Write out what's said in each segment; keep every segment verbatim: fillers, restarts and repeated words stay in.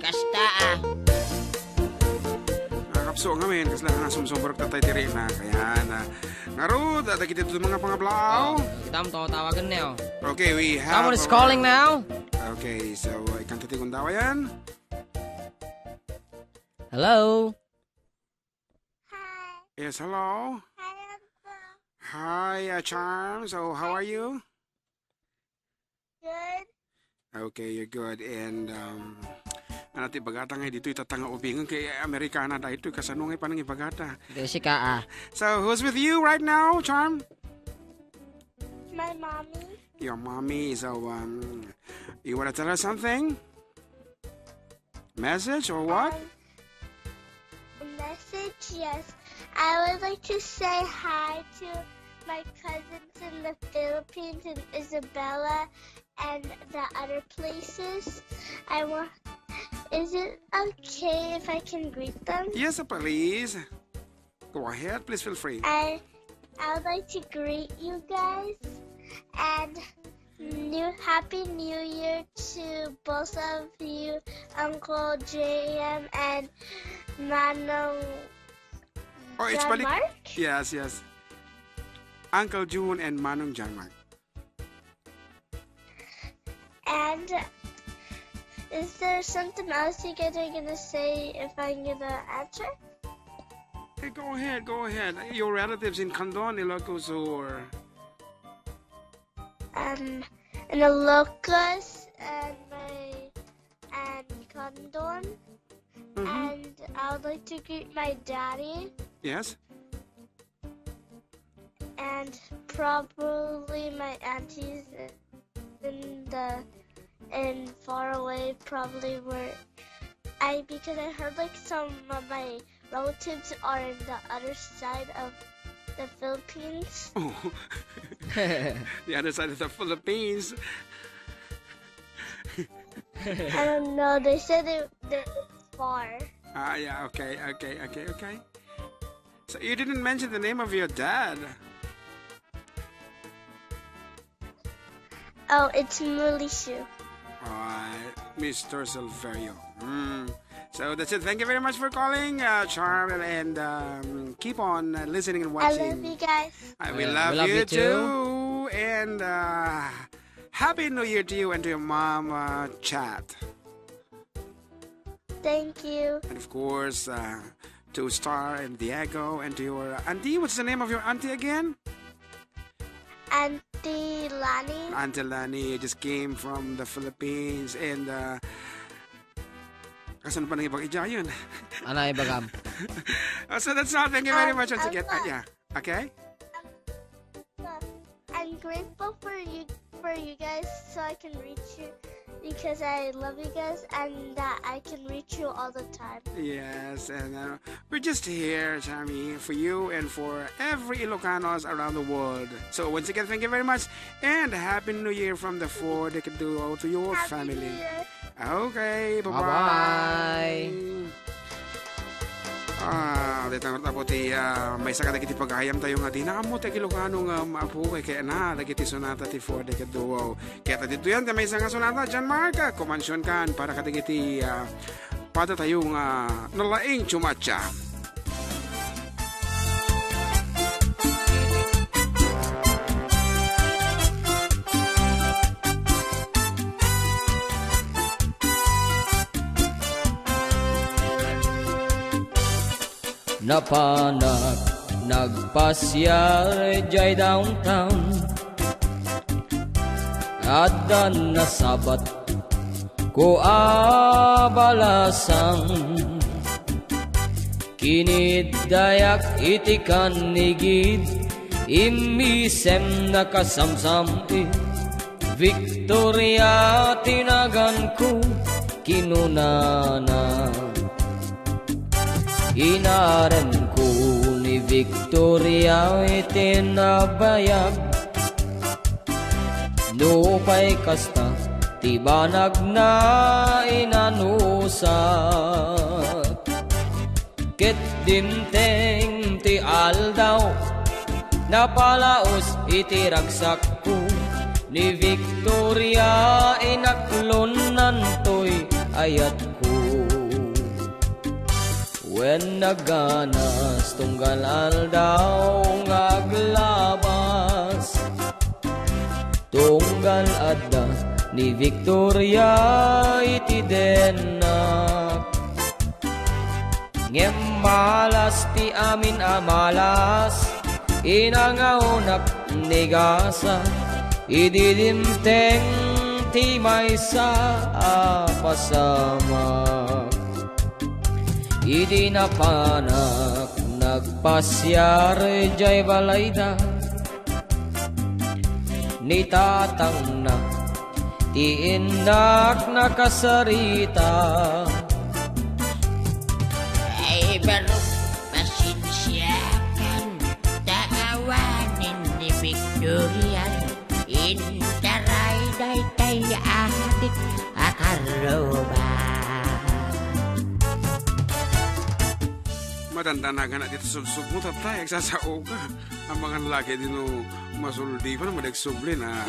Asta, ah. Nakapso ngamin, kasla nga sumsumbrek ta tayo tiri na. Kaya na. Ngarud, dagiti dudumanga pangablaaw. Oh, kita mo to, tawagan niyo. Okay, we have Someone is our calling now. Okay, so, uh, ikanta ti kundawa yan. Hello? Hi. Yes, hello. Hi, Uncle. Hi, uh, Charm. So, how are you? Good. Okay, you're good. And, um, ano ti bagata nga dito itatanga ubingan kay Amerikana da ito. Kasano nga panang ibagata? Dito si ka, ah. So, who's with you right now, Charm? My mommy. Your mommy. So, um, you wanna tell her something? Message or what? Um, a message, yes. I would like to say hi to my cousins in the Philippines and Isabela and the other places. I want. Is it okay if I can greet them? Yes, please. Go ahead, please feel free. I I would like to greet you guys and new Happy New Year to both of you, Uncle J M and Manong. Oh, it's John balik. Mark? Yes, yes. Uncle June and Manong John Mark. And is there something else you guys are gonna say if I'm gonna answer? Hey, go ahead, go ahead. Your relatives in Candon, Ilocos, or um, in Ilocos and my and Candon, mm-hmm. And I would like to greet my daddy. Yes. And probably my aunties in the in far away probably were I because I heard like some of my relatives are in the other side of the Philippines. Oh. The other side of the Philippines. I don't know. They said it, they're far. Ah, yeah. Okay, okay, okay, okay. So you didn't mention the name of your dad. Oh, it's Mauricio. All right, Mister Silverio. Mm. So that's it. Thank you very much for calling, uh, Charm, and um, keep on uh, listening and watching. I love you guys. I will love you too. And uh, Happy New Year to you and to your mom, uh, Chat. Thank you. And of course, uh, to Star and Diego and to your auntie. What's the name of your auntie again? Auntie Lani. Auntie Lani just came from the Philippines and uh, kasan pa nang ibang ijayon? Ana ibagam. Uh, so that's all. Thank you very much once again. Uh, yeah. Okay? I'm grateful for you for you guys so I can reach you because I love you guys and that I can reach you all the time. Yes, and uh, we're just here, Sammy, for you and for every Ilocanos around the world. So once again, thank you very much and Happy New Year from the Four Decade Duo to your family. New Year. Okay, bye-bye. Bye-bye. Ah, dayta ngarud, Apo, ti, ah, maysa kadagiti pagayam tayo nga di naammo ti Ilocano nga maapo kay kayatna dagiti sonata ti Four Decade Duo. Kayatna ditoyen ti maysa nga sonata, John Mark, kumansion kan para kadagiti, ah, pada tayo nga nalaing chumatsa. Napanak nagpasiar jay downtown. Addan nasabat ko a balasang. Kiniddayak iti kannigid, immisem nakasamsam-i. Victoria ti naganko, kinunana. Inarenko ni Victoria iti nabayag. Nupay kasta ti banagna inanusat. Ket dimteng ti aldaw, napalaos iti ragsakko ni Victoria, inaklonnantoy ayatko. Wen nagganas tunggal aldaw nga aglabas, tunggal adda ni Victoria iti dennak. Ngem malas ti amin a malas, inangawnak ni gasa, idi dimteng ti maysa a pasamak. Idi napanak nagpasiar jay balayda, ni tatangna ti innak nakasarita. Ay, barok, pasensiakan, ta awanen ni Victoria. Intaray daytay adik a karruba. Matanda na gana dito subsub mo, tatay, agsasaoka. Amangan lagi dino masuldi pa na madagsubli na.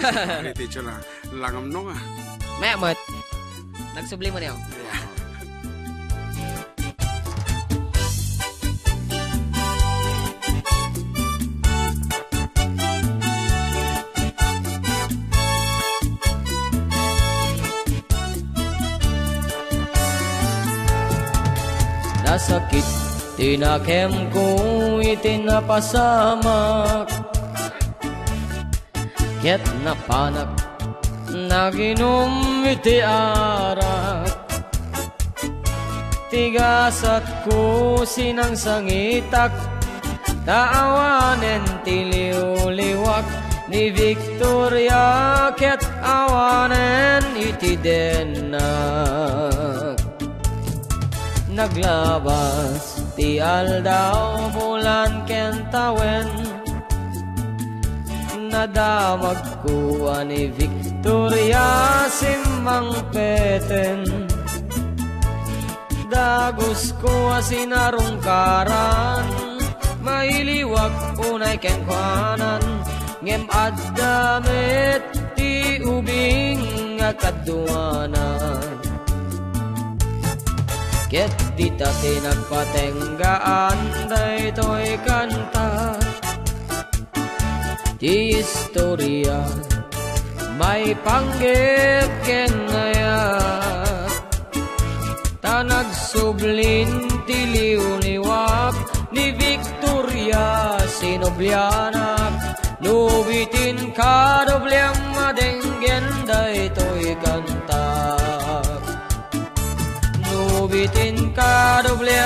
Teacher na, langamno ka. Maya met. Nagsubli mo niyo. Yeah. Nasakit ti nakemko iti napasamak. Ket napanak naginum iti arak. Ti gasatko sinangsangitak, ta awanen ti liwliwak ni Victoria ket awanen iti dennak. Naglabas ti aldaw, bulan ken tawen. Nadamagko a ni Victoria simmangpeten. Dagusko a sinarungkaran, mailiwak unay kenkuanan, ngem adda met ti ubing a kaduanan. Ket dita ti nagpatenggaan daytoy kanta. Ti istoria maipanggep ken nayak, ta nagsublin ti liwliwak ni Victoria sinublianak. No bitin kadobliam madenggen daytoy kantak. No bitin kadoble